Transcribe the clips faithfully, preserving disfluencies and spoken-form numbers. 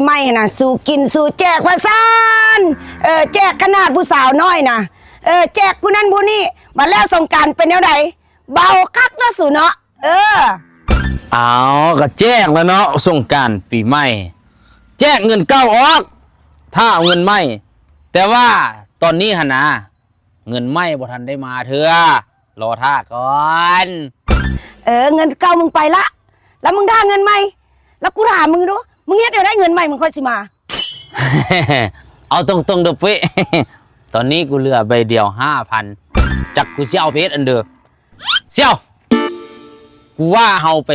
ไม่นะ สู่กินสู่แจกว่าซั่น เออ แจกขนาดผู้สาวน้อยนะ เออ แจกผู้นั้นผู้นี้ บัดแล้วสงกรานต์เป็นแนวใด เบาคักเนาะสูเนาะ เออ เอาก็แจกแล้วเนาะ สงกรานต์ปีใหม่ แจกเงินเก่าออก ถ้าเอาเงินใหม่ แต่ว่าตอนนี้หั้นนะ เงินใหม่บ่ทันได้มาเทื่อ รอท่าก่อน เออ เงินเก่ามึงไปละ แล้วมึงท่าเงินใหม่ แล้วกูถามมึงดู มึงเฮ็ดแนวใดเงินใหม่มึงค่อยสิมา เอาตรงๆเด้อปุ้ย ตอนนี้กูเหลือใบเดียวห้าพัน จักกูสิเอาไปเฮ็ดอันเด้อ เสี่ยว กูว่าเฮาไป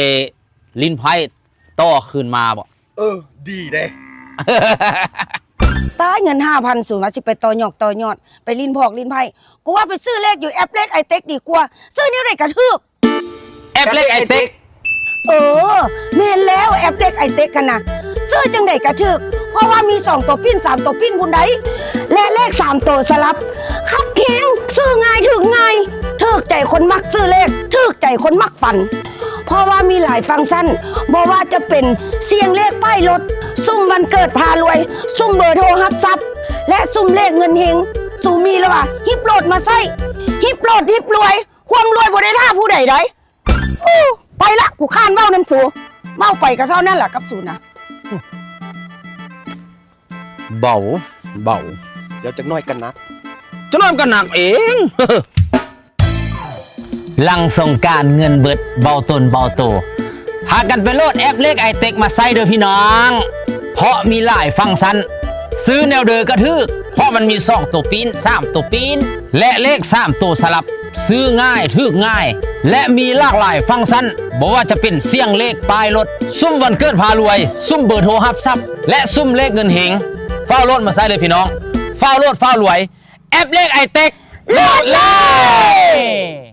ลิ้นไพ่ต่อคืนมาบ่ เออ ดีเด้ ตาย เงินห้าพัน สูว่าสิไปต่อยอกต่อยอด ไปลิ้นพอกลิ้นไพ่ กูว่าไปซื้อเลขอยู่แอปเลขไอเต็กดีกว่า ซื้อแนวใดกะถืก แอปเลขไอเต็ก เออ แม่นแล้ว แอปเลขไอเต็กกันนะ ซื้อจังใดกะถืก เพราะว่ามีสองตัวปิ้นสามตัวปิ้นพุ้นใด และเลขสามตัวสลับ คักแฮง ซื้อง่ายถืกง่าย ถืกใจคนมักซื้อเลข ถืกใจคนมักฝัน เพราะว่ามีหลายฟังก์ชัน บ่ว่าจะเป็นเสี่ยงเลขป้ายรถ ซุ่มวันเกิดพารวย ซุ่มเบอร์โทรฮับทรัพย์ และซุ่มเลขเงินเฮง สูมีแล้ววะ ฮิปโหลดมาใส่ ฮิปโหลดฮิปรวย ความรวยบ่ได้ท่าผู้ใดใด อู้ ไปละ กูค้านเว้านำสู เว้าไปก็เท่านั้นล่ะกับสูนะ เบา เบา เดี๋ยวจักหน่อยกันนะ จะนอนกันหนักเอง หลังสงกรานต์เงินเบิด เบาตนเบาโต พากันไปโหลดแอปเลขไอเต็กมาใส่เด้อพี่น้อง เพราะมีหลายฟังก์ชัน ซื้อแนวเดอกะถืก เพราะมันมีสองตัวปิ้นสามตัวปิ้น และเลขสามตัวสลับ ซื้อง่ายถืกง่าย และมีหลากหลายฟังก์ชัน บ่ว่าจะเป็นเสี่ยงเลขป้ายรถ ซุ่มวันเกิดพารวย ซุ่มเบอร์โทรฮับทรัพย์ และซุ่มเลขเงินเฮง ฟ้าวโหลดมาใส่เลยพี่น้อง ฟ้าวโหลดฟ้าวรวย แอปเลขไอเต็ก โหลดเลย